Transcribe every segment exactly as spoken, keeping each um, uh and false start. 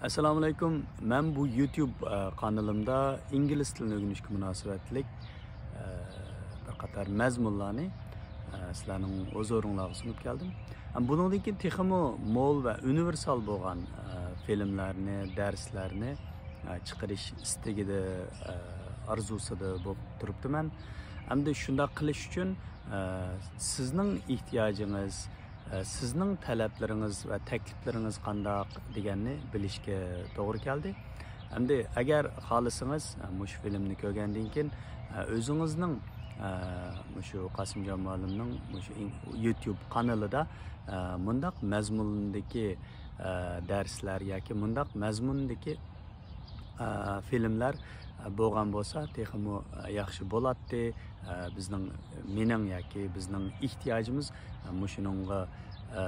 ئەسسالامۇ ئەلەيكۇم. مەن بۇ يۇتيۇب، ئە، قانىلىمدا ئىنگلىز تىلىنى ئۆگىنىشكە مۇناسىۋەتلىك، ئە، بىر قاتار مەزمۇنلارنى، ئە، سىلەرنىڭ ھۇزۇرۇڭلارغا سۇنۇپ كەلدىم. ھەم بۇنىڭدىن كېيىن تېخىمۇ مول ۋە ئۇنىۋېرسال بولغان، ئە، فىلىملەرنى، دەرسلەرنى، ئە، چىقىرىش ئىستىكىدە، ئە، ئارزۇسىدا بولۇپ تۇرۇپتىمەن. ئەمدى شۇنداق قىلىش ئۈچۈن، ئە، سىزنىڭ ئېھتىياجىڭىز، ئە، سىزنىڭ تەلەپلىرىڭىز ۋە تەكلىپلىرىڭىز قانداق دېگەننى بىلىشكە توغرا كەلدى. ئەمدى ئەگەر خالىسىڭىز، ئە، مۇشۇ فىلىمنى كۆرگەندىن كېيىن، ئە، ئۆزىڭىزنىڭ، ئە، مۇشۇ قاسىمجان مۇئەللىمنىڭ مۇشۇ ئىن-، يۇتيۇب قانىلىدا، ئە، مۇنداق مەزمۇندىكى، ئە، دەرسلەر ياكى مۇنداق مەزمۇندىكى ئە، فىلىملەر، ئە، بولغان بولسا تېخىمۇ، ئە، ياخشى بولاتتى. ئە، بىزنىڭ، مېنىڭ ياكى بىزنىڭ ئېھتىياجىمىز، ئە، مۇشۇنىڭغا، ئە،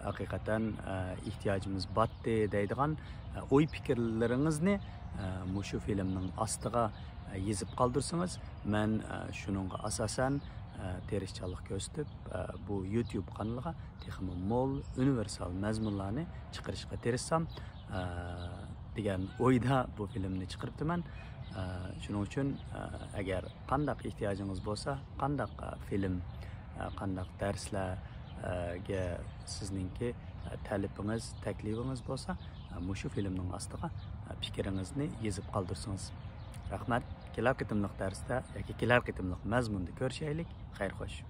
ھەقىقەتەن، ئە، ئېھتىياجىمىز باتتى دەيدىغان، ئە، ئوي پىكىرلىرىڭىزنى، ئە، مۇشۇ فىلىمنىڭ ئاستىغا، ئە، يېزىپ قالدۇرسىڭىز، مەن، ئە، شۇنىڭغا ئاساسەن، ئە، تىرىشچانلىق كۆرسىتىپ، ئە، بۇ يۇتيۇب قانىلىغا تېخىمۇ مول، ئۇنىۋېرسال مەزمۇنلارنى چىقىرىشقا تىرىشسام، ئە، دېگەن ئويدا بۇ فىلىمنى چىقىرىپتىمەن. ئە، شۇنىڭ ئۈچۈن، ئە، ئەگەر قانداق ئېھتىياجىڭىز بولسا، قانداق، ئە، فىلىم، ئە، قانداق دەرسلەرگە سىزنىڭكى، ئە، تەلىپىڭىز، تەكلىپىڭىز بولسا، ئە، مۇشۇ فىلىمنىڭ ئاستىغا، ئە، پىكرىڭىزنى يېزىپ قالدۇرسىڭىز. رەھمەت. كېلەر قېتىملىق دەرستە ياكى كېلەر قېتىملىق مەزمۇندا كۆرۈشەيلىك. خەير خوش.